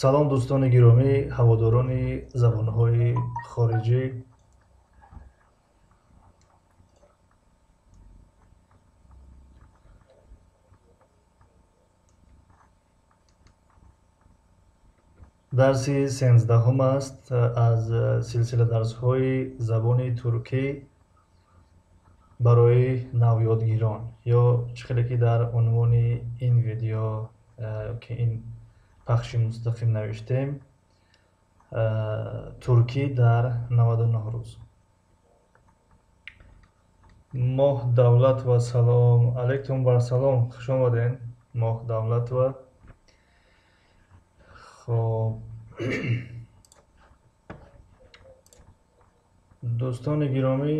Салом дӯстони гиромӣ, ҳаводорони забонҳои хориҷӣ. Дарси 13 аст аз силсила дарсҳои забони туркӣ барои навёдгирон, ё чӣ хеле ки дар унвони ин видео ки ин пахши мустақим навиштем, туркӣ дар 99 рӯз. Моҳ Давлатова, салом алайкум бар салом, хуш омадед Моҳ Давлатова. Хоб дӯстони гиромӣ,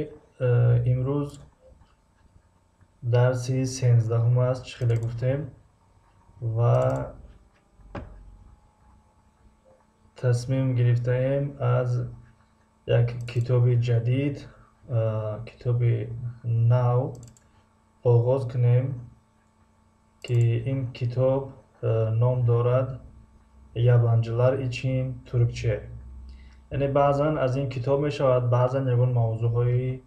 имрӯз дарси 13 аст, чӣ хеле гуфтем, ва тасмим гирифтаем аз як китоби ҷадид, китоби нав оғоз кунем, ки ин китоб ном дорад Yabancılar için Türkçe. Яъне баъзан аз ин китоб мешавад, баъзан ягон мавзӯъҳои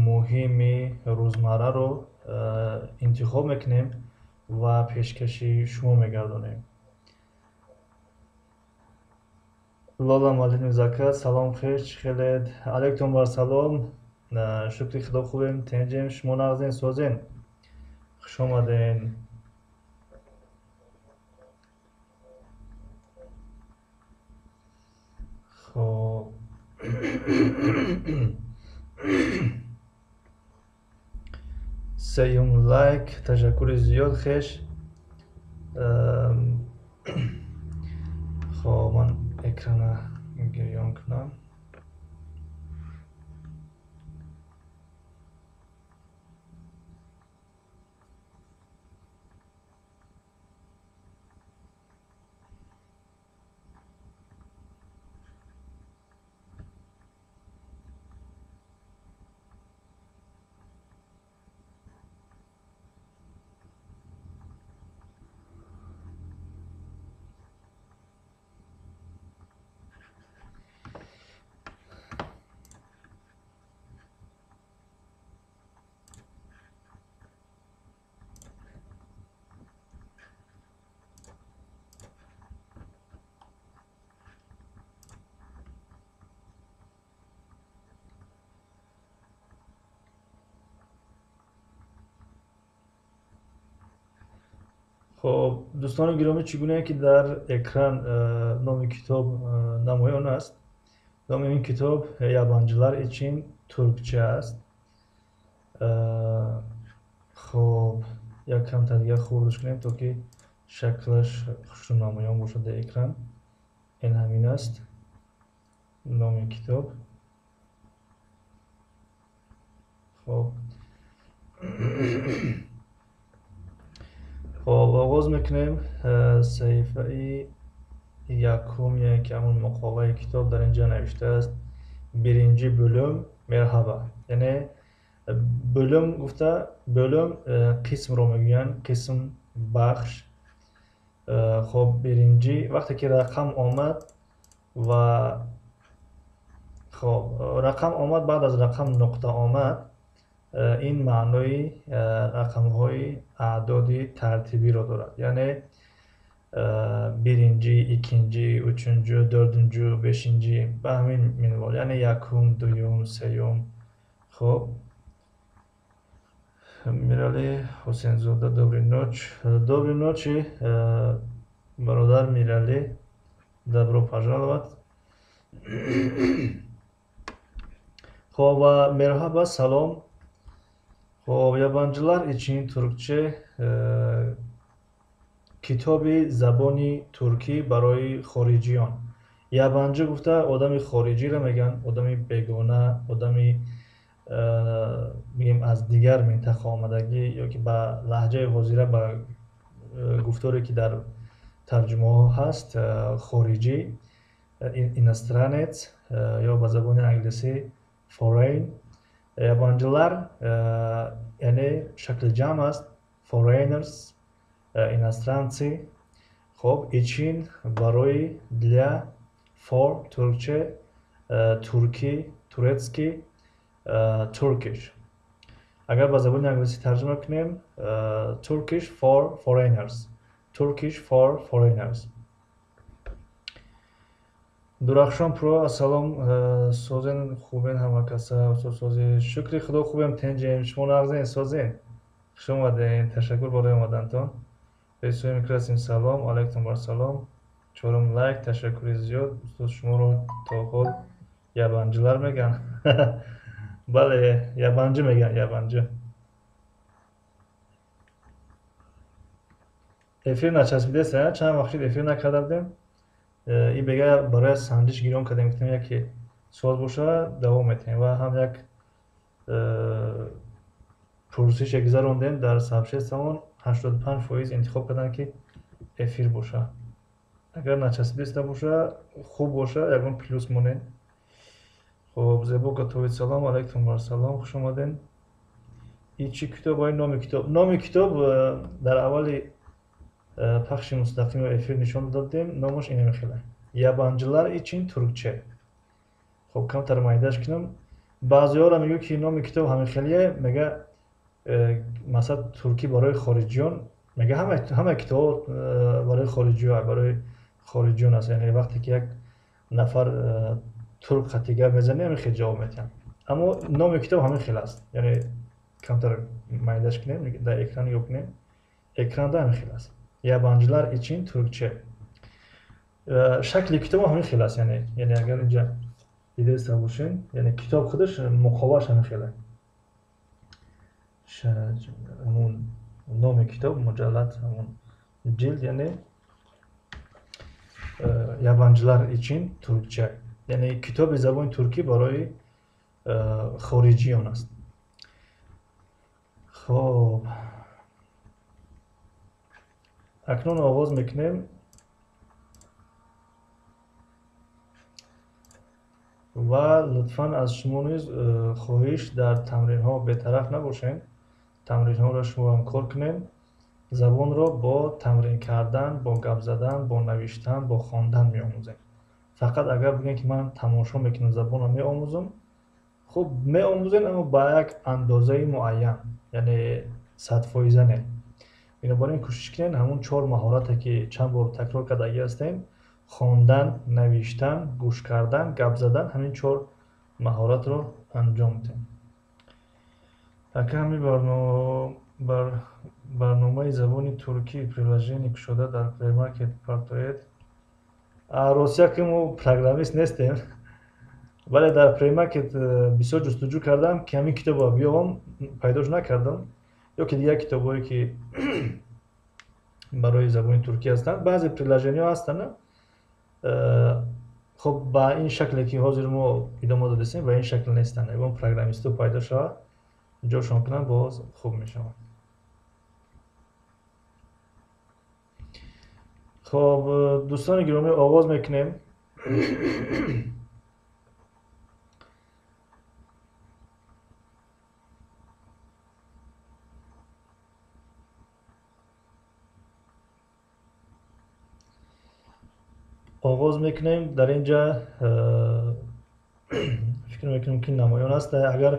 муҳими рӯзмарраро интихоб мекунем ва пешкаши шумо мегардонем. Лола Малимзака, салом хеш, чӣ хелед? Алайкум бар салом, шукри худо хубем, тенҷем, шумо нағзен, созен? Хуш омаден. Хоб сеюм лайк, ташаккури зиёд хеш. Хоб ман экрана гирён кунам. Хоб дӯстони гиромӣ, чӣ гунае ки дар экран номи китоб намоён аст, номи ин китоб Yabancılar için Türkçe аст. Хоб як камтар дигар хурдш кунем, то ки шаклаш хушрӯ намоён бошад дар экран. Ин ҳамин аст номи китоб. Хоб хоб оғоз мекунем. Саҳифаи якум, яъне ки ҳамон муқоваи китоб дар инҷа навиштааст биринҷи бӯлум мерҳаба. Яъне бӯлум гуфта, бӯлум қисмро мегӯянд, қисм, бахш. Хоб биринҷи вақте ки рақам омад ва хоб рақам омад, баъд аз рақам нуқта омад, ин маънои рақамҳои аъдоди тартибиро дорад. Яъне биринҷи, иккинҷи, учунҷу, дордунҷу, бешинҷи, ба ҳамин минвол, яъне якум, дуюм, сеюм. Хоб Мирали Ҳусейнзода, добрый ночь. Добрый ночи, бародар Мирали, добро пожаловать. Хоб ва мерҳаба, салом. Хоб Yabancılar için Türkçe, китоби забони туркӣ барои хориҷиён. Ябанҷӣ гуфта одами хориҷиро мегӯянд, одами бегона, одами мегӯем аз дигар минтақа омадагӣ, ё ки ба лаҳҷаи ҳозира, ба гуфторе ки дар тарҷумаҳо ҳаст, хориҷӣ, иностранец, ё ба забони англисӣ foreign. Yabancılar, яъне шакли ҷамъ аст, foreigners, иностранцы. Хоб, için барои, для, for, Türkçe, туркӣ, турецкий, Turkish. Агар ба забони англисӣ тарҷума кунем, Turkish for foreigners. Turkish for foreigners. Дурахшон Про, ассалом, созен, хубен ҳама каса, устод созӣ. Шукри Худо хубем, тенҷем, шумо нағзен, созен. Хуш омадем, ташаккур барои омадантон. Рейсои микрасим, салом, алайкум вассалом. Чорум лайк, ташаккури зиёд. Устод, шуморо то ҳол ябанҷилар меган. Бале, ябанҷӣ меган, ябанҷӣ. Эфир начаспидест, чанд вақт шуд эфир накарда будем. И бега барои санҷиш гирён кардем, гуфтем яке соз боша, давом метиҳем ва ҳам як пурсише гузарондем дар сабшестамон, 85% интихоб карданд ки эфир боша. Агар начаспидеста боша, хуб боша, ягон плюс монед. Хоб, Зебо Готовит, салом, алайкум вассалом, хуш омаден. И чӣ китоб? Ай номи китоб. Номи китоб дар аввали пахши мустақими эфир нишон дода будем, номаш ина мехела. Ябанҷилар ичин туркче. Хоб, камтар майдаш кунам. Баъзеҳоро мегӯ ки номи китоб ҳамин хелие, мега масалан туркӣ барои хориҷиён, мега ҳама китобҳо барои хориҷиё, барои хориҷиён аст. Яъне вақте ки як нафар турк хати гап мезанӣ, ҳамин хел ҷавоб медиҳанд. Аммо номи китоб ҳамин хел аст. Яъне камтар майдаш кунем, дар экран нигоҳ кунем. Экранда ҳамин хел аст. Ябанҷилар ичин туркче. Шакли китоб ҳамин хел аст, яъне агар инҷа дидаиста бошем, яъне китоб худаш муқовааш ҳамин хел аст. Ҳамун номи китоб, муҷаллад, ҳамун ҷилд, яъне Ябанҷилар ичин туркче. Яъне китоби забони туркӣ барои хориҷиён аст. Хоб, акнун оғоз мекунем ва лутфан аз шумо низ хоҳиш дар тамринҳо бетараф набошед. Тамринҳоро шумо ҳам кор кунед. Забонро бо тамрин кардан, бо гап задан, бо навиштан, бо хондан меомӯзем. Фақат агар бигӯем ки ман тамошо мекунам, забонро меомӯзам, хуб меомӯзем, аммо ба як андозаи муайян, яъне 100% не. Бинобар ин кӯшиш кунед ҳамун 4 маҳорате ки чанд бор такрор кардагӣ ҳастем, хондан, навиштан, гӯш кардан, гап задан, ҳамин 4 маҳоратро анҷом диҳем. Ака ҳамин барномаи забони туркӣ приложение кушода дар Play Market партоед. Ростия ки мо программист нестем, вале дар Play Market бисёр ҷустуҷӯ кардам ки ҳамин китобро биёвам, пайдош накардам. Ё ки дигар китобҳое ки барои забони туркӣ ҳастанд, баъзе приложениҳо ҳастанд. Хоб, ба ин шакле ки ҳозир мо идома додастем, ба ин шакл нестанд. Ягон программистҳо пайдо шавад, ҷошон кунанд, боз хуб мешавад. Хоб, дӯстони гиромӣ, оғоз мекунем. Оғоз мекунем. Дар инҷа фикр мекунем ки намоён аст. Агар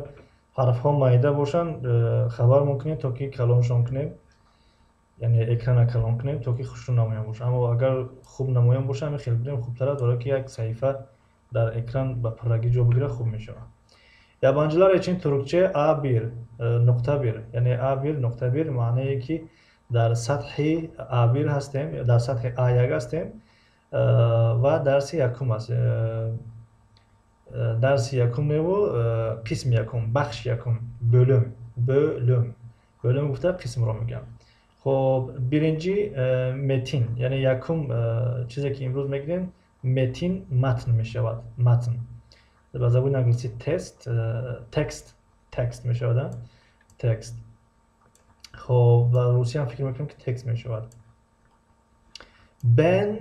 ҳарфҳо майда бошанд, хабармон кунем то ки калоншон кунем, яъне экрана калон кунем то ки хушрӯ намоён бошад. Аммо агар хуб намоён бошад, ҳамин хел бинем хубтар аст, барои ки як саҳифа дар экран ба пуррагӣ ҷо бигирад, хуб мешавад. Ябанҷилар ичин туркче А бир нуқта бир, яъне А бир нуқта бир маъное ки дар сатҳи А бир ҳастем, дар сатҳи А як ҳастем ва дарси якум аст. Дарси якум неву қисми якум, бахши якум, бөлүм, бөлүм, бөлүм гуфта қисмро мегӯям. Хоб, биринҷи метин, яъне якум чизе ки имрӯз мегирем, метин матн мешавад. Матн ба забони англисӣ тест, текст, текст мешавад, текст. Хоб, ба русӣ ҳам фикр мекунем ки текст мешавад. Ben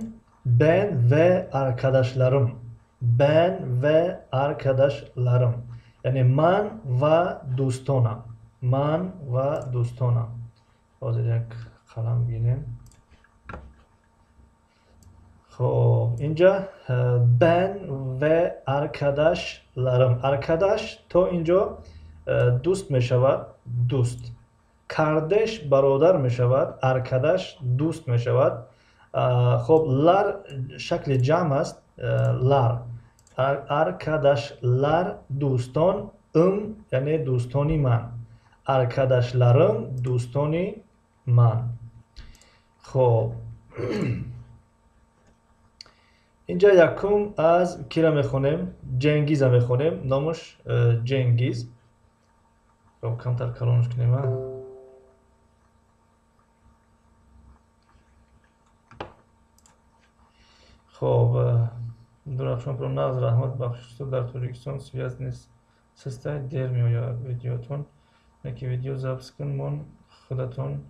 ve arkadaşlarım, ben ve arkadaşlarım, яъне ман ва дӯстонам, ман ва дӯстонам. Ҳозир як қалам бинем. Хоб, инҷа ben ve arkadaşlarım. Arkadaş то инҷо дӯст мешавад, дӯст. Kardeş бародар мешавад, arkadaş дӯст мешавад. Хоб, lar шакли ҷамъ аст, lar. Arkadaşlar дӯстон, ым яъне дӯстони ман. Arkadaşlarım дӯстони ман. Хоб, инҷа якум аз кира мехонем? Ҷенгиза мехонем, номаш Ҷенгиз. Хоб, камтар калонш кунем. Хоб, Дурафшон про нағз, раҳмат, бахшишто, дар Тоҷикистон связь нест, састай, дер меояд видеотон, неки видео запис кун, мон худатон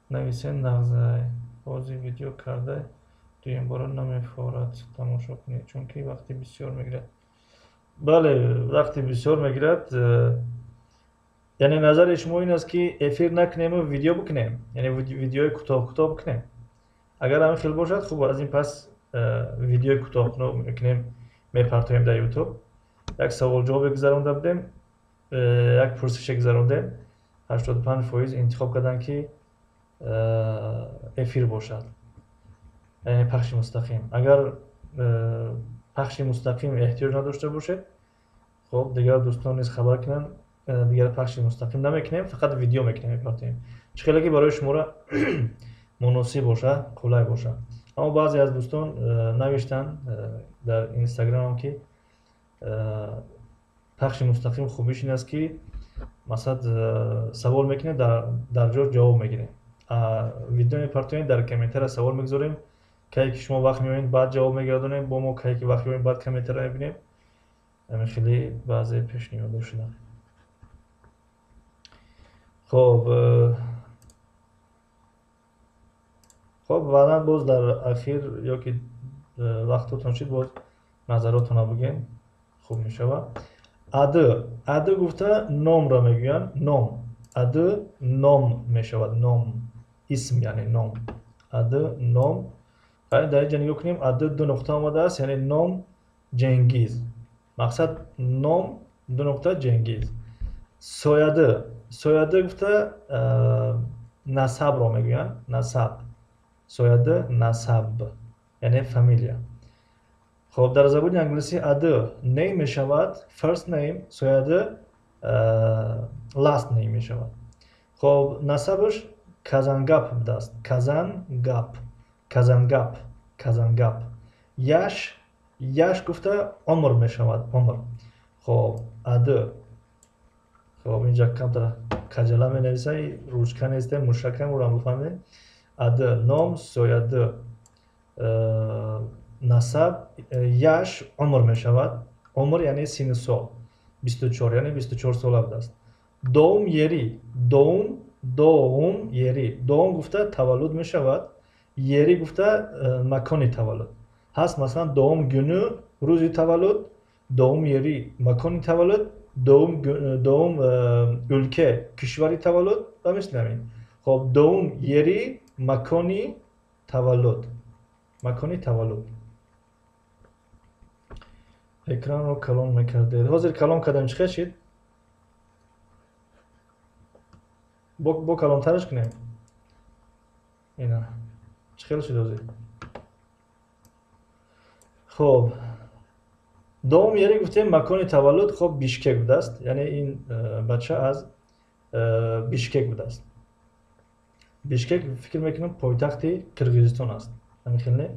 нависен, нағзай. Ҳозир видео карда дуюмбора намефорад тамошо кунед, чунки вақти бисёр мегирад. Бале, вақти бисёр мегирад. Яъне назари шумо ин аст, ки эфир накунему видео бикунем, яъне видеои кӯтоҳ кӯтоҳ бикунем. Агар ҳамин хел бошад, хуб, аз ин пас видеои кӯтоҳ мекунем, мепартоем дар ютуб. Як саволҷавобе гузаронда будем, як пурсише гузарондем, 85% интихоб карданд, ки эфир бошад, яъне пахши мустақим. Агар пахши мустақим эҳтиёҷ надошта бошед, хоб, дигар дӯстон низ хабар кунанд, дигар пахши мустақим намекунем, фақат видео мекунем, мепартоем, чӣ хеле ки барои шуморо муносиб боша, қулай боша. Аммо баъзе аз дӯстон навиштанд дар инстаграмам, ки пахши мустақим хубиш ин аст, ки масалан савол мекунем, дар ҷо ҷавоб мегирем. Видео мепартоем, дар комментария савол мегузорем, кае ки шумо вақт меоед, баъд ҷавоб мегардонем, бо мо кае ки вақт меоем, баъд комментария мебинем. Ҳамин хеле баъзе пешниҳодҳо шуданд. Хоб, хоб, баъдан боз дар ахир ё ки вақтотон шид, боз назаротонро бигӯем, хуб мешавад. Adı, adı гуфта номро мегӯянд, ном. Adı ном мешавад, ном, исм, яъне ном. Adı ном. Дар инҷа нигоҳ кунем, adı ду нуқта омадааст, яъне ном Ҷенгиз. Мақсад ном ду нуқта Ҷенгиз. Soyadı, soyadı гуфта насабро мегӯянд, насаб. Soyadı насаб, яъне фамилия. Хоб, дар забони англисӣ adı name мешавад, first name, soyadı last name мешавад. Хоб, насабаш Казангап будааст. Казангап, Казангап, Казангап. Yaş, yaş гуфта умр мешавад, умр. Хоб, adı. Хоб, инҷа камтар каҷала менависа, ручка несте, мушакам, урам бифаҳмед. Adı ном, soyadı насаб, yaş умр мешавад. Умр яъне синну сол, 24, яъне 24 сола будааст. Doğum yeri, doğum, doğum yeri. Doğum гуфта таваллуд мешавад, yeri гуфта макони таваллуд ҳаст. Масалан, doğum günü рӯзи таваллуд, doğum yeri макони таваллуд, doğum ülke кишвари таваллуд ва мисли ҳамин. Хоб, doğum yeri макони таваллуд, макони таваллуд. Экранро калон мекардед. Ҳозир калон кардам, чӣ хел шид? Бо калонтараш кунем. Ина чӣ хел шид ҳозир? Хоб, doğum yeri гуфтем макони таваллуд. Хоб, Бишкек будааст, яъне ин бача аз Бишкек будааст. Бишкек, фикр мекунам, пойтахти Қирғизистон аст, ҳамин хел не?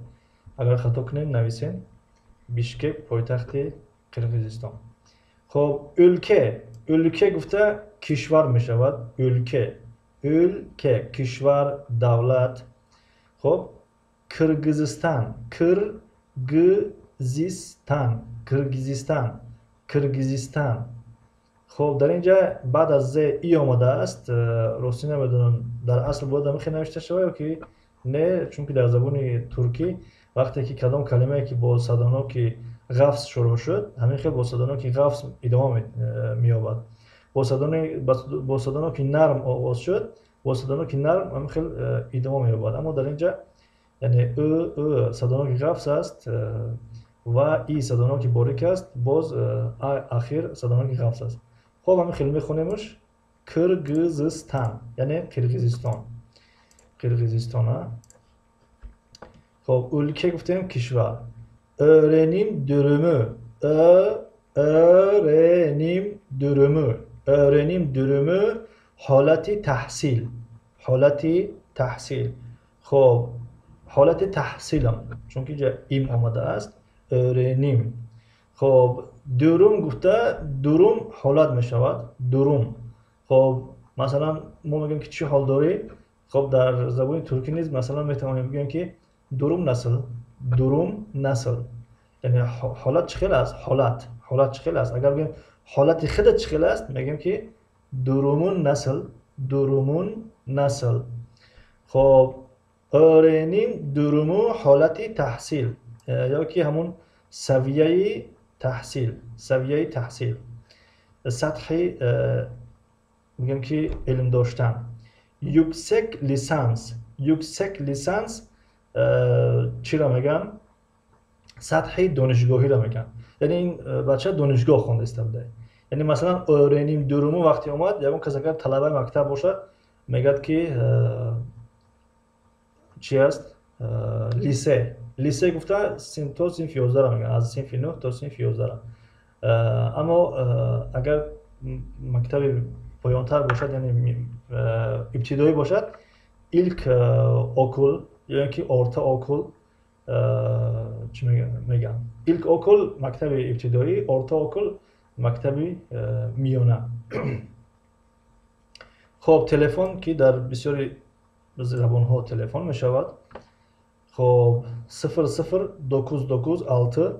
Агар хато кунем, нависем. Бишкек пойтахти Қирғизистон. Хоб, ülke, ülke гуфта кишвар мешавад. Ülke, ülke, кишвар, давлат. Хоб, Қирғизистан, Киргизистан, Киргизистан, Киргизистан. Хоб, дар инҷа баъд аз з и омадааст. Ростӣ намедонам, дар асл бояд ҳамин хел навишта шавад ё ки не, чунки дар забони туркӣ вақте ки кадом калимае ки бо садоноки ғафс шурӯъ шуд, ҳамин хел бо садоноки ғафс идома меёбад. Бо садоноки нарм оғоз шуд, бо садоноки нарм ҳамин хел идома меёбад. Аммо дар инҷа Яъне ӯ, ӯ садоноки ғафз аст ва и садоноки борик аст, боз а ахир садоноки ғафз аст. Хоб, ҳамин хел мехонемш Киргизистан, яъне Қирғизистон. Қирғизистон. Хоб, ülke гуфтем кишвар. Öğrenim durumu. Öğrenim durumu. Öğrenim durumu ҳолати таҳсил. Ҳолати таҳсил. Хоб, ҳолати таҳсилам, чунки инҷа им омадааст. Öğrenim. Хоб, durum гуфта durum ҳолат мешавад. Durum. Хоб, масалан мо мегӯем ки чӣ ҳол дорӣ? Хоб, дар забони туркӣ низ масалан метавонем бигӯем ки durum nasıl? Durum nasıl? Яъне ҳолат чӣ хел аст? Ҳолат. Ҳолат чӣ хел аст? Агар бигӯем ҳолати худат чӣ хел аст, мегӯем ки durumun nasıl? Durumun nasıl? Хоб, öğrenim durumu ҳолати таҳсил ё ки ҳамун савияи таҳсил, савияи таҳсил, сатҳи мегӯем ки илм доштан. Yüksek lisans, yüksek lisans чиро мегӯянд? Сатҳи донишгоҳиро мегӯянд. Яъне ин бача донишгоҳ хонда истода буда. Яъне масалан öğrenim durumu вақте омад, ягон кас агар талабаи мактаб бошад, мегӯяд ки чи аст? Lise. Lise гуфта то синфи 11-ро мегӯянд, аз синфи 9 то синфи 11-ро. Аммо агар мактаби поёнтар бошад, яъне ибтидоӣ бошад, ilk okul ё ин ки orta okul чӣ мегӯянд? Ilk okul мактаби ибтидоӣ, orta okul мактаби миёна. Хоб, телефон ки дар бисёри забонҳо телефон мешавад. Хоб, 0 0 9 9 6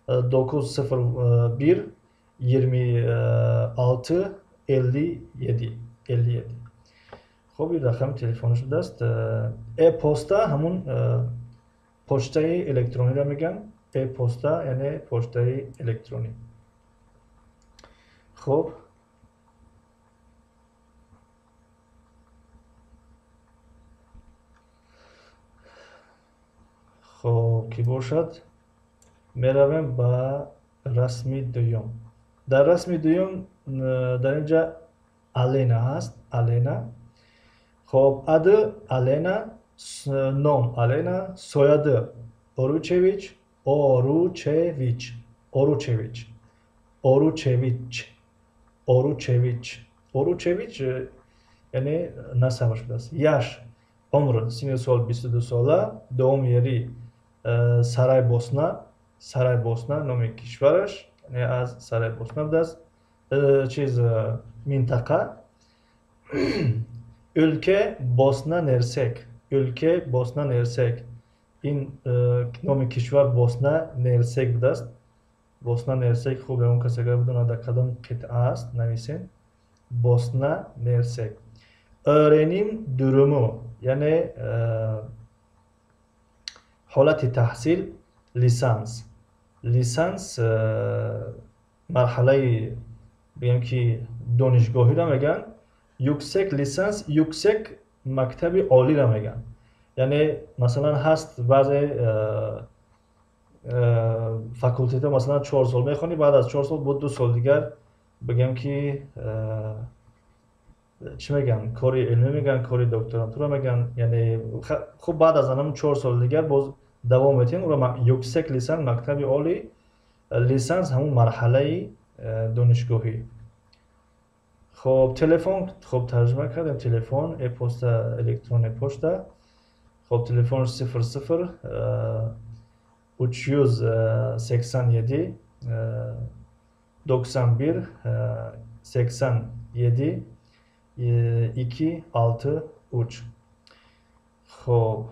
9 0 1 26 57 57. Хоб, ин рақами телефонаш будааст. E-posta ҳамун почтаи электрониро мегӯянд. E-posta яъне почтаи электронӣ. Хоб, хоб ки бошад, меравем ба расми дуюм. Дар расми дуюм дар инҷа Алена ҳаст. Алена. Хоб, adı Алена, ном Алена, soyadı Оручевич, Оручевич, Оручевич, Оручевич, Оручевич, Оручевич, яъне насабаш будааст. Yaş, умр, синну сол 22 сола, doğum yeri Сарайбосна, Сарайбосна номи кишвараш, яъне аз Сарайбосна будааст. Чиз минтақа. Ülke Bosna Hersek, Ülke Bosna Hersek. Ин номи кишвар Босна Нерсек будааст. Босна Нерсек, хуб, ягон кас агар бидонад дар кадом қитъа аст, нависен. Босна Нерсек. Öğrenim durumu, яъне ҳолати таҳсил, lisans. Lisans марҳалаи бигем ки донишгоҳиро мегӯянд. Yüksek lisans yüksek мактаби олиро мегӯянд. Яъне масалан ҳаст баъзе факултетҳо, масалан 4 сол мехонӣ, баъд аз 4 сол бо 2 сол дигар бигем ки чӣ мегӯянд, кори илмӣ мегӯянд, кори докторантура мегӯянд. Яъне хуб, баъд аз анам 4 соли дигар боз давом медиҳем, ӯро yüksek lisans мактаби олӣ, lisans ҳамун марҳалаи донишгоҳӣ. Хоб, телефон, хоб тарҷума кардем, телефон, e-posta, электронная почта. Хоб, телефон 0 0 387 91 87 2 6 3. Хоб,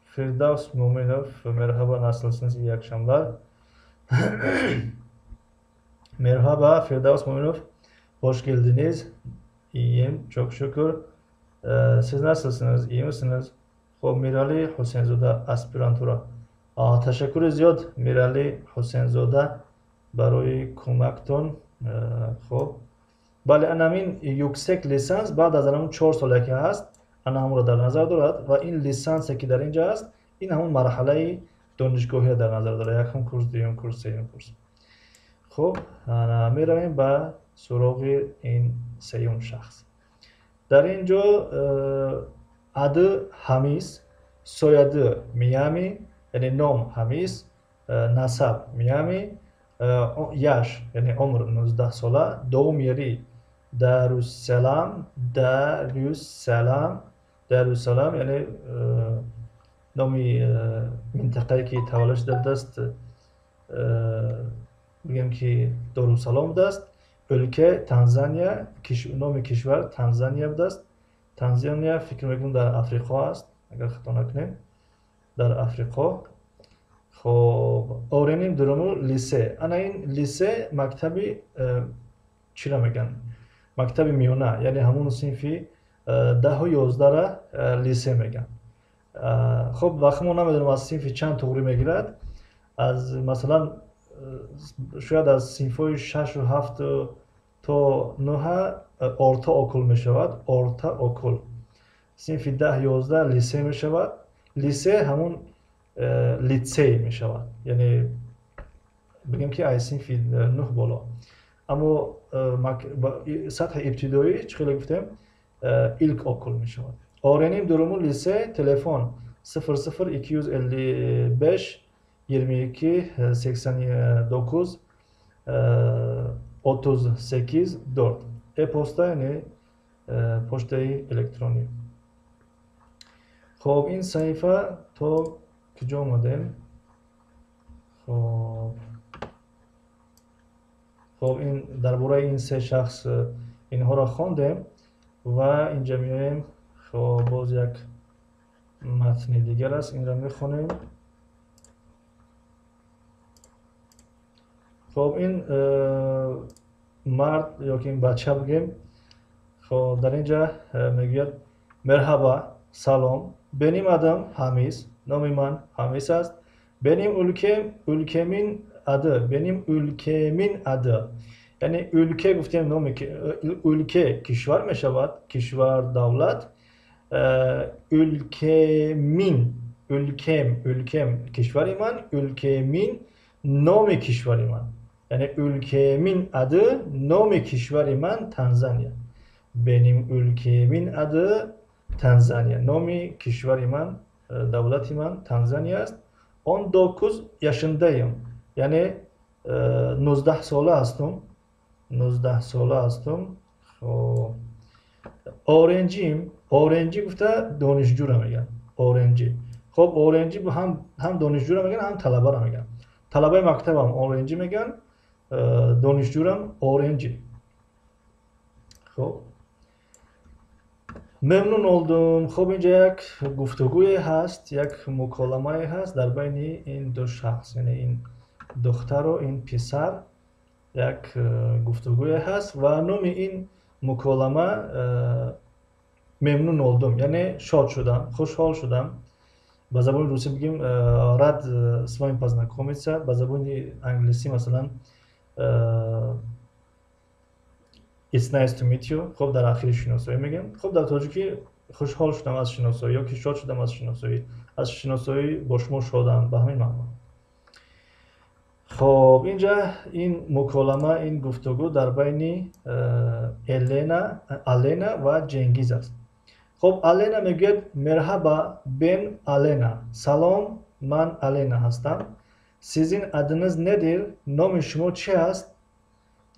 Firdavs Muminov, merhaba, nasılsınız? İyi akşamlar. Merhaba Firdavs Muminov, hoş geldiniz. İyiyim, çok şükür. Siz nasılsınız? İyi misiniz? Хоб, Мирали Ҳусейнзода, аспирантура. Ташаккури зиёд, Мирали Ҳусейнзода, барои кӯмактон. Хоб, бале, анамин yüksek lisans баъд аз анамун 4 соле ки ҳаст, ана ҳамонро дар назар дорад ва ин лисансе ки дар инҷа аст, Ин ҳамон марҳалаи донишгоҳиро дар назар дорад: якум курс, дуюм курс, сеюм курс. Хуб, меравем ба суроғи ин сеюм шахс. Дар ин ҷо adı Ҳамис, soyadı Миями, яъне ном Ҳамис, насаб Миями, yaş, яъне умр 19 сола, doğum yeri Дарусалам, Дарусалам, Дарусалам, яъне номи минтақае ки таваллуд шуда будааст, бигем ки Дорусалом будааст. Ülke Танзания, номи кишвар Танзания будааст. Танзания фикр мекунам дар Африқо аст, агар хато накунем, дар Африқо. Хоб, öğrenim durumu lise. Ана ин lise мактаби чиро мегӯянд? Мактаби миёна, яъне ҳамон синфи 10-у 11-ра lise мегӯянд. Хоб, вақт мо намедонем аз синфи чанд туғрӣ мегирад. Аз масалан шояд аз синфҳои 6-у 7 то 9 ortaokul мешавад, ortaokul. Синфи 10-11 lise мешавад. Lise ҳамон литсей мешавад, яъне бигем ки аз синфи 9 боло. Аммо сатҳи ибтидоӣ чӣ хеле гуфтем, ilkokul мешавад. Öğrenim durumu lise, телефон 00 255 22 89 38 4. E-posta, яъне почтаи электронӣ. Хоб, ин саҳифа то куҷо омадем? Хоб, ин дар бораи ин се шахс инҳоро хондем ва инҷа меоем. Хоб, боз як матни дигар аст, инро мехонем. Хоб, ин мард ё ки ин бача бигем, хоб, дар инҷа мегӯяд: Merhaba, салом, benim adım Ҳамис, номи ман Ҳамис аст. Benim ülkem, ülkemin adı, benim ülkemin adı, яъне ülke гуфтем, номи ülke кишвар мешавад, кишвар, давлат. Ülkemin, ülkem, ülkem кишвари ман, ülkemin номи кишвари ман, яъне ülkemin adı, номи кишвари ман Танзания. Benim ülkemin adı Tanzania, номи кишвари ман, давлати ман Танзания аст. 19 yaşındayım, яъне 19 сола ҳастум, 19 сола ҳастум. Хоб, öğrenciyim. Öğrenci гуфта донишҷӯра мегӯянд, öğrenci. Хоб, öğrenci ҳам донишҷӯра мегӯянд, ҳам талабара мегӯянд. Талабаи мактабам öğrenci мегӯянд, донишҷӯрам öğrenci. Хоб, memnun oldum. Хоб, инҷа як гуфтугӯе ҳаст, як муколамае ҳаст дар байни ин ду шахс, яъне ин духтару ин писар як гуфтугӯе ҳаст ва номи ин муколама memnun oldum, яъне шод шудам, хушҳол шудам. Ба забони русӣ бигем, рад с вами познакомиться, ба забони англисӣ масалан it's nice to meet you. Хоб, дар ахири шиносоӣ мегӯем. Хоб, дар тоҷикӣ хушҳол шудам аз шиносоӣ ё ки шод шудам аз шиносоӣ, аз шиносоӣ бо шумо шодам, ба ҳамин маъно. Хоб, инҷа ин муколама, ин гуфтугӯ дар байни Элена, Алена ва Ҷенгиз аст. Хоб, Алена мегӯяд: Merhaba, ben Alena, салом, ман Алена ҳастам. Sizin adınız nedir? Номи шумо чӣ аст?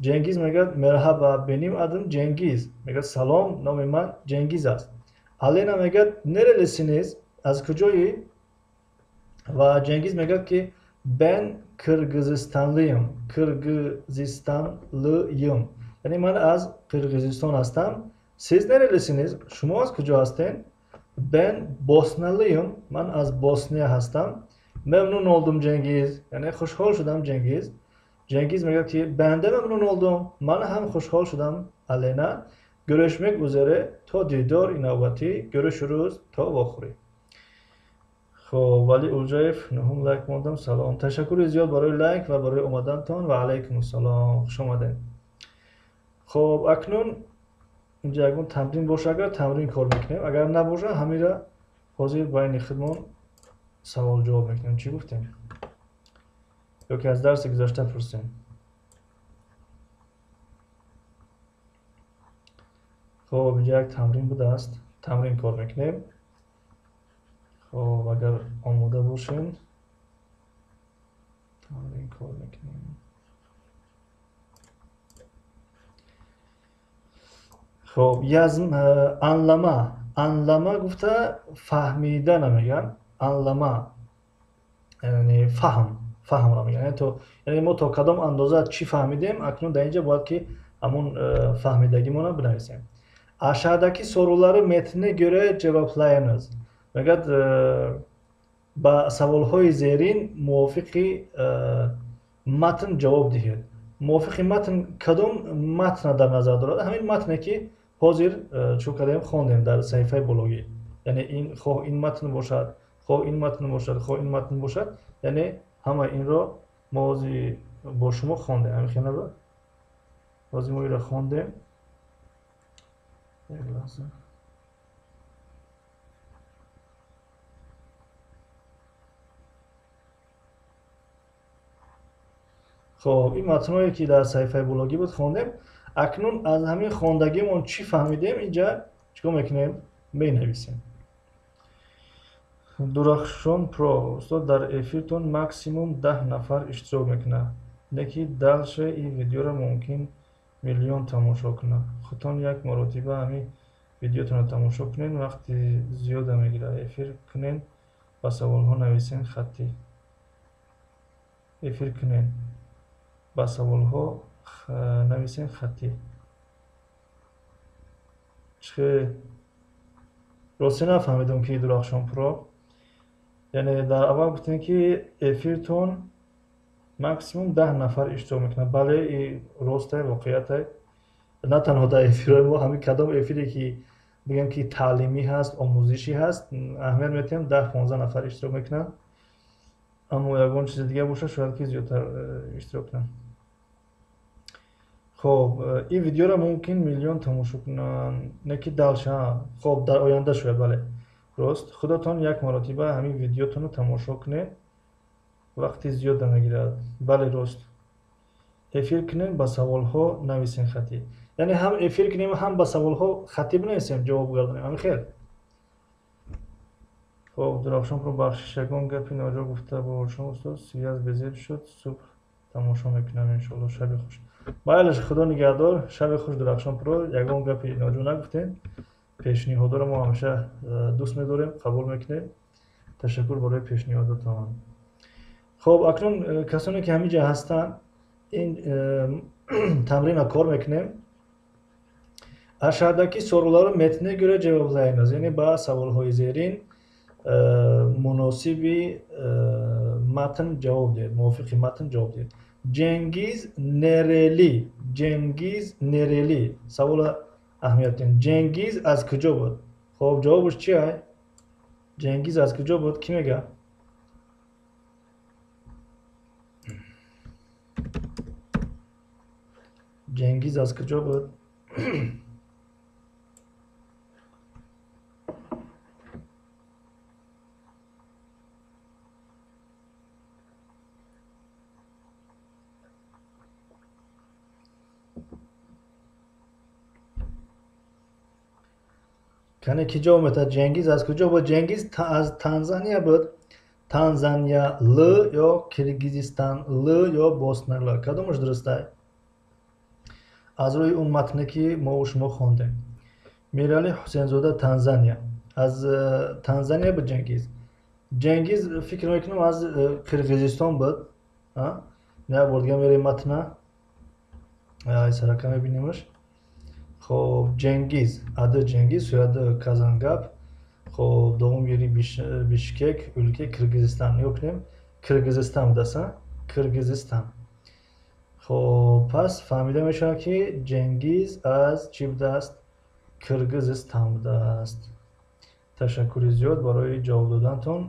Ҷенгиз мегӯяд: Merhaba, benim adım Cengiz, мегӯяд салом, номи ман Ҷенгиз аст. Алена мегӯяд: Nerelisiniz? Аз куҷоӣ? Ва Ҷенгиз мегӯяд ки ben Kırgızistanlıyım, Kırgızistanlıyım, яъне ман аз Қирғизистон ҳастам. Siz nerelisiniz? Шумо аз куҷо ҳастед? Ben Bosnalıyım, ман аз Босния ҳастам. Memnun oldum, Cengiz, яъне хушҳол шудам, Ҷенгиз. Ҷенгиз мегӯяд ки ben de memnun oldum, ман ҳам хушҳол шудам, Алена. Görüşmek üzere, то дидори навбатӣ, görüşürüz, то вохӯрӣ. Хоб, Вали Улҷаев, нуҳум лайк мондам, салом, ташаккури зиёд барои лайк ва барои омадантон. Ва алайкум ассалом, хуш омадед. Хоб, акнун инҷа ягон тамрин боша, агар тамрин кор мекунем, агар набоша, ҳамира ҳозир байни худмон. Савол ҷавоб мекунем. Чӣ гуфтем? Ё ки аз дарси гузашта пурсем? Хоб, инҷа як тамрин будааст. Тамрин кор мекунем. Хоб, агар омода бошем, тамрин кор мекунем. Хоб, язм anlama. Anlama гуфта фаҳмидана мегӯянд. Anlama яъне фаҳм, фаҳмро мегӯянд. Яъне мо то кадом андоза чӣ фаҳмидем, акнун дар инҷа бояд ки ҳамон фаҳмидагимонро бинависем. Aşağıdaki soruları metne göre cevaplayınız. Мегӯяд, ба саволҳои зерин мувофиқи матн ҷавоб диҳед. Мувофиқи матн кадом матна дар назар дорад? Ҳамин матне ки ҳозир чӯ кардем, хондем дар саҳифаи бологӣ. Яъне ин хоҳ ин матн бошад, хоҳ ин матн бошад, хоҳ ин матн бошад, яъне ҳама инро мо ҳозир бо шумо хондем. Ҳамин хел набуд? Ҳозир мо инро хондем. Як лаҳза. Хоб, ин матнҳое ки дар саҳифаи блогӣ буд хондем. Акнун аз ҳамин хондагимон чӣ фаҳмидем, инҷа чикор мекунем? Менависем. Дурахшон Про, устод, дар эфиртон максимум 10 нафар иштирок мекунад. Не ки дальше ин видеоро мумкин миллион тамошо кунад. Худтон як маротиба ҳамин видеотонро тамошо кунед, вақти зиёда мегирад. Эфир кунед, ба саволҳо нависен хаттӣ. Эфир кунед, ба саволҳо нависен хаттӣ. Чӣ рости нафаҳмидам ки Дурахшон Про. Яъне дар аввал гуфтем ки эфиртон максимум 10 нафар иштирок мекунад. Бале, ин росте, воқеияте. На танҳо дар эфирҳои мо, ҳамин кадом эфире ки бигӯем ки таълимӣ ҳаст, омӯзишӣ ҳаст, аҳамият медиҳем, 10-15 нафар иштирок мекунанд. Аммо ягон чизи дига бошад, шояд ки зиёдтар иштирок кунанд. Хоб, ин видеоро мумкин миллион тамошо кунанд, не ки дальше. Хоб, дар оянда шояд, бале. Рост, худатон як маротиба ҳамин видеотонро тамошо кунед, вақти зиёда мегирад. Бале, рост. Эфир кунем, ба саволҳо нависем хаттӣ. Яъне ҳам эфир кунем, ҳам ба саволҳо хаттӣ бинависем, ҷавоб гардонем. Ҳамин хел. Хоб, Дурахшон Про, бахшиш, ягон гапи ноҷо гуфта бошам, устод, связь безеб шуд, субҳ тамошо мекунам иншоалло. Шаби хуш. Майлаш, худо нигаҳдор, шаби хуш, Дурахшон Про. Ягон гапи ноҷо нагуфтем. Пешниҳодҳоро мо ҳамеша дӯст медорем, қабул мекунем. Ташаккур барои пешниҳодотон. Хоб, акнун касоне ки ҳамин ҷа ҳастанд, ин тамринро кор мекунем. Aşağıdaki soruları metne göre cevaplayınız. Яъне ба саволҳои зерин муносиби матн ҷавоб диҳед, мувофиқи матн ҷавоб диҳед. Ҷенгиз Нерели, Ҷенгиз Нерели. Савола аҳамият диҳем. Ҷенгиз аз куҷо буд? Хоб, ҷавобаш чи ай? Ҷенгиз аз куҷо буд? Кӣ мега? Ҷенгиз аз куҷо буд? Кане ки ҷавоб метавад? Ҷенгиз аз куҷо буд? Ҷенгиз аз Танзания буд. Танзания л ё Киргизистан л ё Босна л. Кадомаш дуруст ай? Аз рӯи он матне ки мо шумо хондем. Мирали Ҳусейнзода, Танзания. Аз Танзания буд Ҷенгиз. Ҷенгиз фикр мекунам аз Қирғизистон буд. Не, бор дига мерем матна. Ай сарака мебинемаш. Хоб, Ҷенгиз, ади Ҷенгиз, soyadı Казангап. Хоб, doğum yeri Bişkek, ülke Kırgızistan. Нигоҳ кунем, Киргизистан будааст, Киргизистан. Хоб, пас фаҳмида мешавад ки Ҷенгиз аз чӣ будааст? Киргизистан будааст. Ташаккури зиёд барои ҷавоб додантон.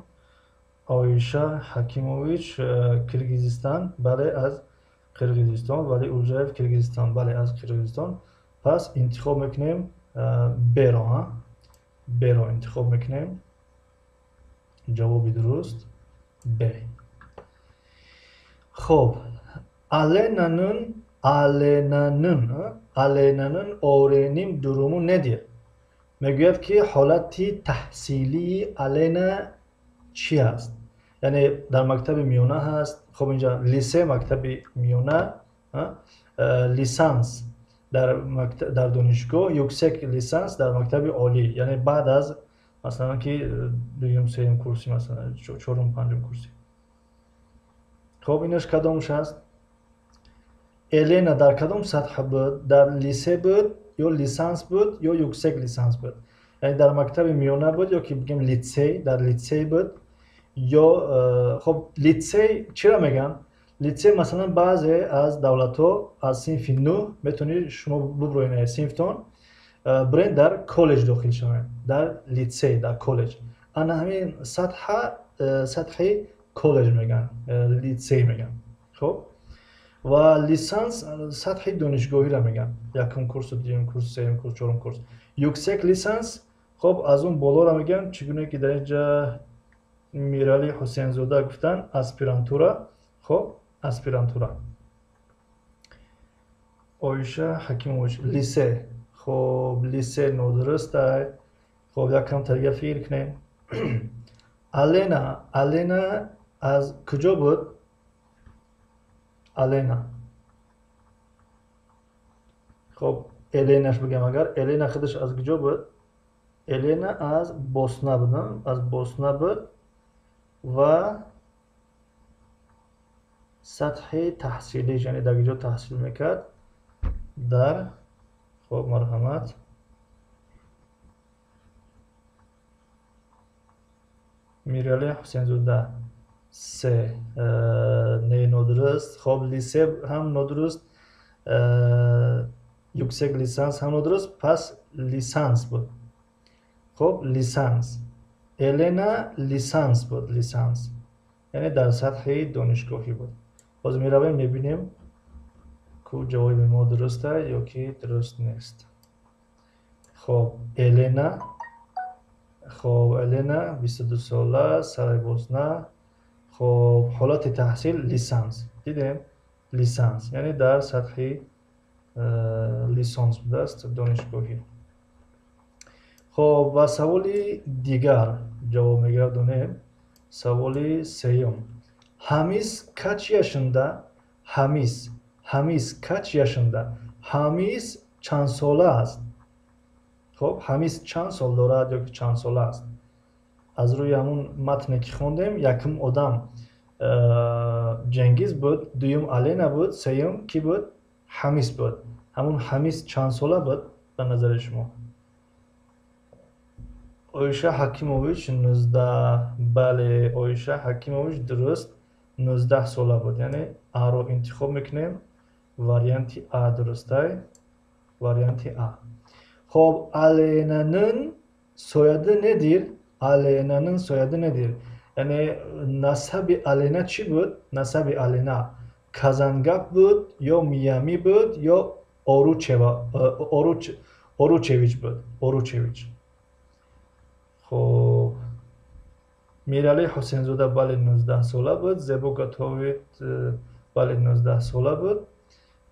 Оиша Ҳакимович, Киргизистан, бале, аз Қирғизистон. Вали Улҷаев, Киргизистан, бале, аз Қирғизистон. Пас интихоб мекунем Б-ро, Б-ро интихоб мекунем. Ҷавоби дуруст Б. Хоб, Alena'nın öğrenim durumu nedir? Мегӯяд ки ҳолати таҳсилии Алена чӣ аст? Яъне дар мактаби миёна ҳаст. Хоб, инҷа лисе мактаби миёна, лисанс дар донишгоҳ, юксек лисанс дар мактаби олӣ, яъне баъд аз масалан ки дуюм, сеюм курси, масалан чорум, панҷум курси. Хоб, инаш кадомш аст? Елена дар кадом сатҳ буд? Дар лисе буд ё лисанс буд ё юксек лисанс буд? Яъне дар мактаби миёна буд ё ки бигем литсей, дар литсей буд ё хоб, литсей чиро мегӯянд? Литсей масалан баъзе аз давлатҳо аз синфи 9 метавонед шумо буброед синфтон, бирен дар коллеҷ дохил шавед, дар литсей, дар коллеҷ. Ана ҳамин сатҳа, сатҳи коллеҷ мегӯянд, литсей мегӯянд. Хоб, ва лисанс сатҳи донишгоҳиро мегӯянд, якум курс, дуюм курс, сеюм курс, чорум курс. Юксек лисанс, хоб, аз он болоро мегӯянд, чӣ гуна ки дар инҷа Мирали Ҳусейнзода гуфтанд, аспирантура. Хоб, аспирантура. Оиша Ҳакимович, лисе. Хоб, лисе нодуруст ай. Хоб, якам тарига фикр кунем. Алена аз куҷо буд? Алена. Хоб, Эленаш бигем агар, Элена худаш аз куҷо буд? Елена аз Босна буд, аз Босна буд ва сатҳи таҳсилиш, яъне дар куҷо таҳсил мекард? Дар, хоб, марҳамат, Мирали Ҳусейнзода, С, не, нодуруст. Хоб, лисе ҳам нодуруст, юксек лисанс ҳам нодуруст, пас лисанс буд. Хоб, лисанс. Елена лисанс буд, лисанс, яъне дар сатҳи донишгоҳӣ буд. Боз меравем, мебинем ку ҷавоби мо дуруст аст ё ки дуруст нест. Хоб, Елена, хоб, Елена 22 сола, Сарайбосна. Хоб, ҳолати таҳсил лисанс. Дидем, лисанс, яъне дар сатҳи лисанс будааст, донишгоҳӣ. Хоб, ва саволи дигар ҷавоб мегардонем. Саволи сеюм. Ҳамис kaç yaşında? Ҳамис, Ҳамис kaç yaşında? Ҳамис чанд сола аст? Хоб, Ҳамис чанд сол дорад ё ки чанд сола аст? Аз рӯи ҳамун матне ки хондем, якум одам Ҷенгиз буд, дуюм Алена буд, сеюм кӣ буд? Ҳамис буд. Ҳамун Ҳамис чанд сола буд ба назари шумо? Оиша Ҳакимович 19. Бале, Оиша Ҳакимович дуруст, 19 сола буд. Яъне А-ро интихоб мекунем. Варианти А дурустай. Варианти А. Хоб, Alena'nın soyadı nedir? Alena'nın soyadı nedir? Яъне насаби Алена чӣ буд? Насаби Алена Казангап буд ё Миями буд ё Оручевич буд? Оручевич. Хоб, Мирали Ҳусейнзода, бале, 19 сола буд. Зебо Гатовит, бале, 19 сола буд.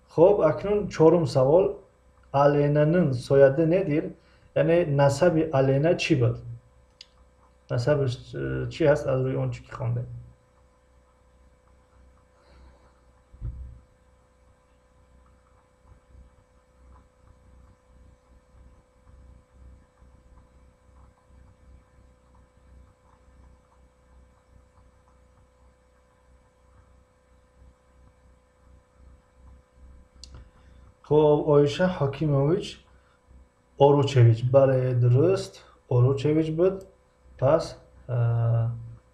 Хоб, акнун чорум савол. Alena'nın soyadı nedir? Яъне насаби Алена чӣ буд? Насабаш чӣ ҳаст аз рӯи он чӣ ки хондем? Хоб, Оиша Ҳакимович Оручевич, бале, дуруст, Оручевич буд. Пас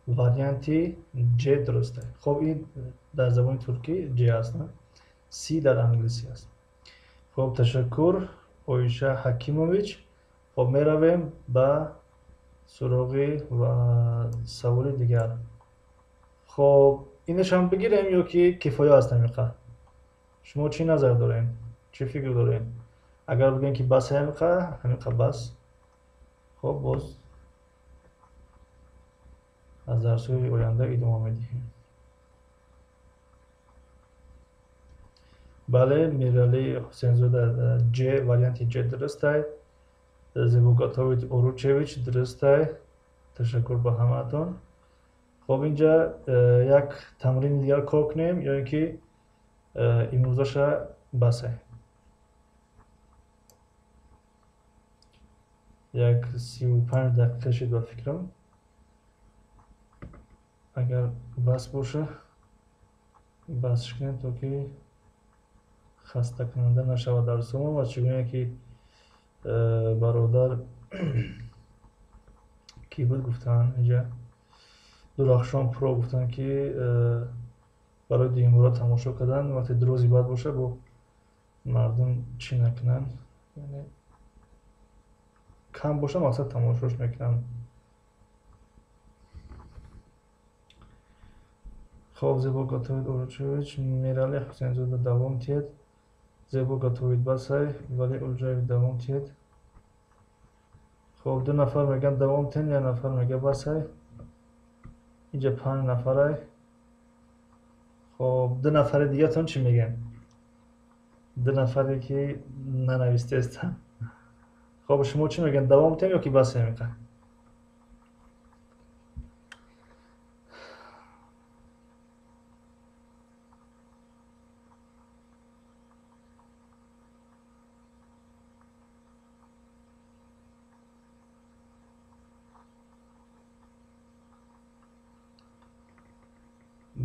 варианти Ҷ дуруст аст. Хоб, ин дар забони туркӣ Ҷ аст, на? С дар англисӣ аст. Хоб, ташаккур, Оиша Ҳакимович. Хоб, меравем ба суроғи ва саволи дигар. Хоб, инашам бигирем ё ки кифоя аст ҳамиқа? Шумо чӣ назар дорем? Чӣ фикр дорем? Агар бигӯем ки бас ҳамиқа, ҳамиқа бас. Хоб, боз Аз дарсҳои оянда идома медиҳем. Бале, Миралӣ Ҳусейнзода Ҷ, варианти Ҷ дурустай. Зебо Готовид Оручевич дурустай. Ташаккур ба ҳамаатон. Хоб, инҷа як тамрини дигар кор кунем ё ин ки имрӯзаша басе. Як 35 дақиқа шуд ба фикрам. Агар бас боша, басш кунем то ки хастакунанда нашавад дарсҳомо ва чӣ гуна ки бародар ки буд гуфтанд инҷа Дурахшон Про гуфтанд ки барои дуюмбора тамошо кардан вақте ду рӯзи баъд боша бо мардум чӣ накунанд, яъне кам боша мақсад тамошош мекунанд. Хоб, Зебо Готовид Оручевич, Миралӣ Ҳусейнзода давом тиҳед. Зебо Готовид басай, Валӣ Улҷаев давом тиҳед. Хоб, ду нафар мегӯянд давом тиҳед, як нафар мегӯяд басай. Инҷа 5 нафарай. Хоб, ду нафари дигартон чӣ мегӯянд? Ду нафаре ки нанавистаестанд. Хоб, шумо чӣ мегӯянд, давом тиҳем ё ки басай мекунед?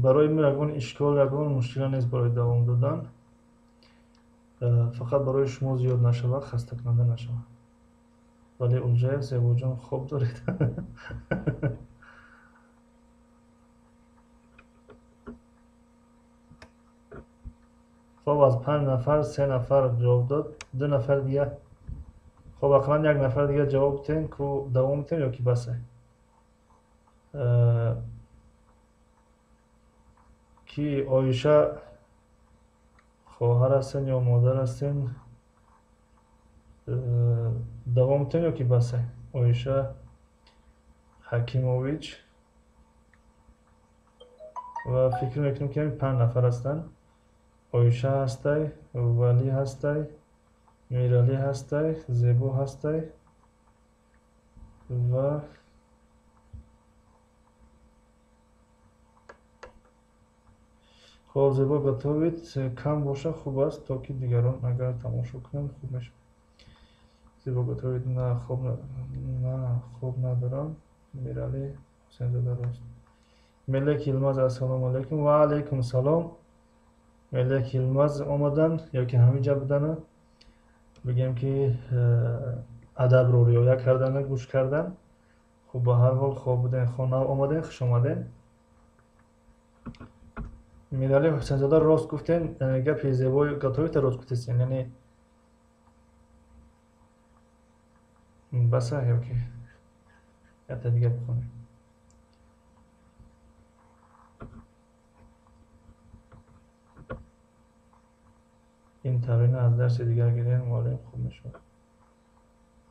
Барои мо ягон ишкол, ягон мушкила нест барои давом додан. Фақат барои шумо зиёд нашавад, хастакунанда нашавад. Вале Улҷаев, Зебоҷон, хоб доред? Хоб, аз 5 нафар 3 нафар ҷавоб дод, 2 нафар дигар. Хоб, ақаллан як нафар дигар ҷавоб диҳем, ку давом диҳем ё ки басе? Ки Оиша хоҳар ҳастен ё модар ҳастен, давом диҳем ё ки басе? Оиша Ҳакимович ва фикр мекунем ки ҳамин 5 нафар ҳастанд. Оиша ҳастай, Валӣ ҳастай, Миралӣ ҳастай, Зебо ҳастай ва хоб, Зебо Готовид кам боша хуб аст, то ки дигарон агар тамошо кунанд хуб мешавад. Зебо Готовид на хоб, на хоб надорам. Миралӣ Ҳусейнзода рост. Мелек Йилмаз, ассалому алайкум. Ва алайкум салом. Мелек Йилмаз омаданд ё ки ҳамин ҷа буданд, бигем ки адабро риоя карданд, гӯш карданд. Хуб, ба ҳар ҳол хоб будем, хона омадем, хуш омадем. Миралӣ Ҳусейнзода рост гуфтем, гапи Зебои Готовита рост гуфтестем, яъне баса ё ки якта дигар бихонем. Ин тамрина аз дарси дигар гирем, муаллим хуб мешавад.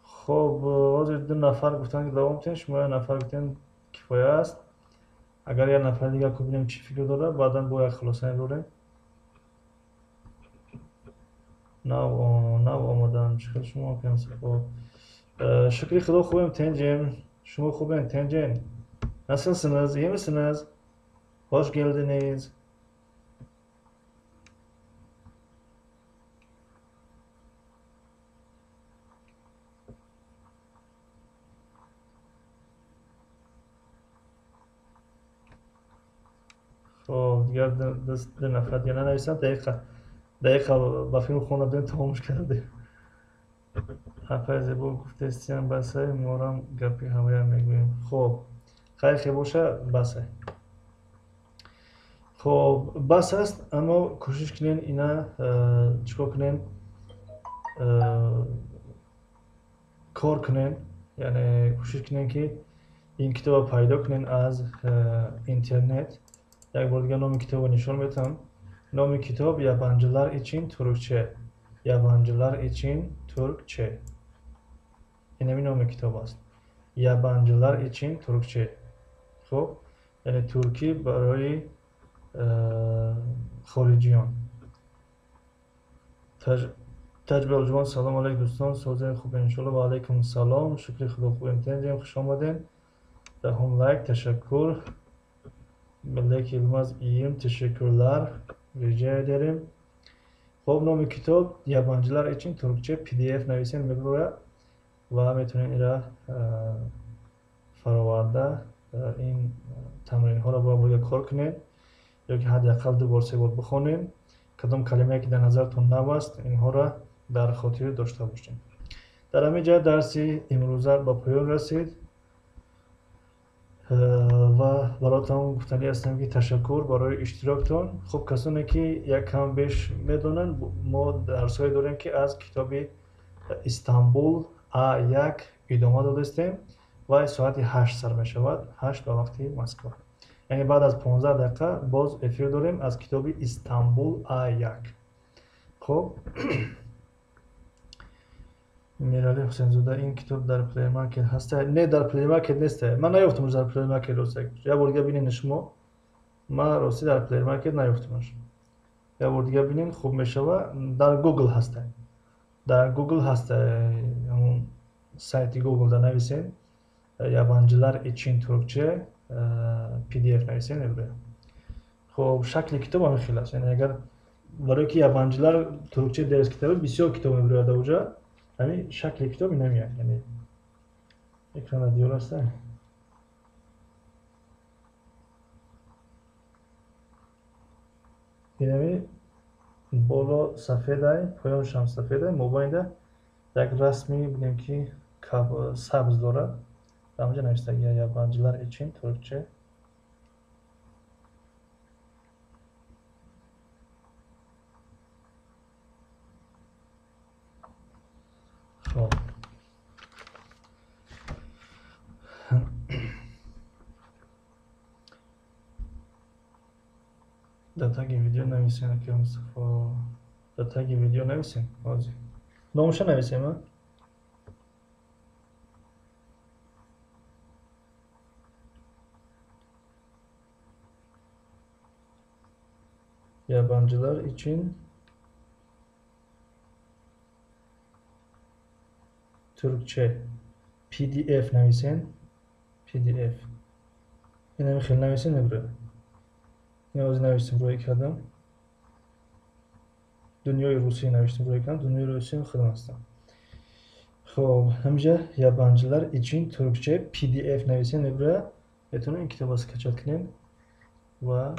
Хоб, ҳозир 2 нафар гуфтанд ки давом диҳем, шумо як нафар гуфтем кифоя аст. Агар як нафар дигар ку бинем чӣ фикр дорад, баъдан бо як хулоса мебарем. Нав омадан, чӣ хел шумо кам сафо? Шукри Худо хубем, тенҷем. Шумо хубем, тенҷем. Nasılsınız? İyi misiniz? Hoş geldiniz. Хоб, дигар ду нафар дигар нанависанд, дақиқа ба филм хонда будем, тамомш кардем. Апай Зебо гуфтестиям басай, морам гапи ҳавоя мегӯем. Хоб, хайр хел боша, басай. Хоб, бас аст, аммо кӯшиш кунен ина чикор кунен, кор кунен, яъне кӯшиш кунен ки ин китобро пайдо кунен аз интернет. Як бор дигар номи китобро нишон медиҳам. Номи китоб Yabancılar için Türkçe. Yabancılar için Türkçe. Инами номи китоб аст. Yabancılar için Türkçe. Хуб, яъне туркӣ барои хориҷиён. Таҷбалҷувон, салом алейк дӯстон, созем хуб иншоалло. Ва алайкум салом, шукри худо хубем, тенҷем, хуш омадем. Даҳум лайк, ташаккур. Мелек Йилмаз, iyiyim, teşekkürler, rica ederim. Хуб, номи китоб Yabancılar için Türkçe PDF нависем мебурад ва метавонед ира фароварда ин тамринҳоро бо ҳам кор кунед ё ки ҳадди ақал 2 бор 3 бор бихонед. Кадом калимае ки дар назартон нав аст, инҳоро дар хотир дошта бошед. Дар ҳамин ҷо дарси имрӯза ба поён расид ва баротон гуфтанӣ ҳастам ки ташаккур барои иштироктон. Хуб, касоне ки як кам беш медонанд, мо дарсҳое дорем ки аз китоби Истанбул А1 идома додастем ва соати 8 сар мешавад, 8 ба вақти Москва. Яъне баъд аз 15 дақиқа боз эфир дорем аз китоби Истанбул А1. Хуб, Мирали Ҳусейнзода, ин китоб дар Play Market ҳаста? Не, дар Play Market неста. Ман наёфтамаш дар Play Market рости. Як бор дига бинед шумо. Ман рости дар Play Market наёфтамаш. Як бор дига бинед, хуб мешава. Дар Google ҳаста. Дар Google ҳаста, ҳамон сайти Google да нависед. Yabancılar için Türkçe PDF нависед мебурад. Хуб, шакли китоб ҳамин хел аст. Яъне агар барои ки Yabancılar Türkçe ders китоби бисёр китоб мебурад дар уҷа, ҳамин шакли китоб инамеяд. Яъне экрана диёр аст. Инами боло сафедай, поёншам сафедай, мобайнда як расми бинем ки сабз дорад. Дар онҷо навиштагия Yabancılar için Türkçe. Хоб, дар таги видео нависем, аки Мустафо, дар таги видео нависем, ҳозир номаша нависем, а? Yabancılar için Türkçe PDF нависен, PDF. Инами хел нависен мебурад. Ин ҳозир навистем, рӯй кардам. Дунёи Русия навиштем, рӯй кардам. Дунёи Русия худам ҳастам. Хоб, ҳаминҷа Yabancılar için Türkçe PDF нависен мебурад. Метавонем ин китобро скачат кунем ва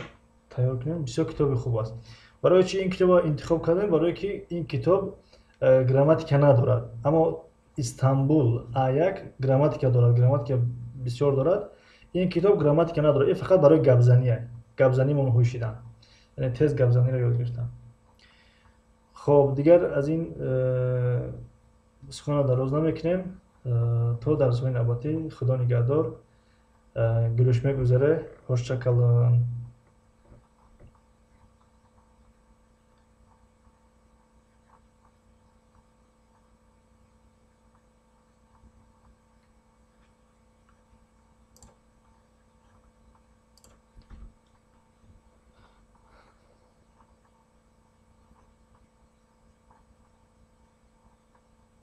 тайёр кунем. Бисёр китоби хуб аст. Барои чи ин китобро интихоб кардем? Барои ки ин китоб грамматика надорад. Аммо Истанбул А1 грамматика дорад, грамматика бисёр дорад. Ин китоб грамматика надорад, ин фақат барои гапзанӣ, гапзанимон ҳушидан, яъне тез гапзаниро ёд гирифтан. Хоб, дигар аз ин суханро дароз намекунем. То дарсҳои навбатӣ, Худо нигаҳдор. Гӯришмек узаре, hoşça kalın.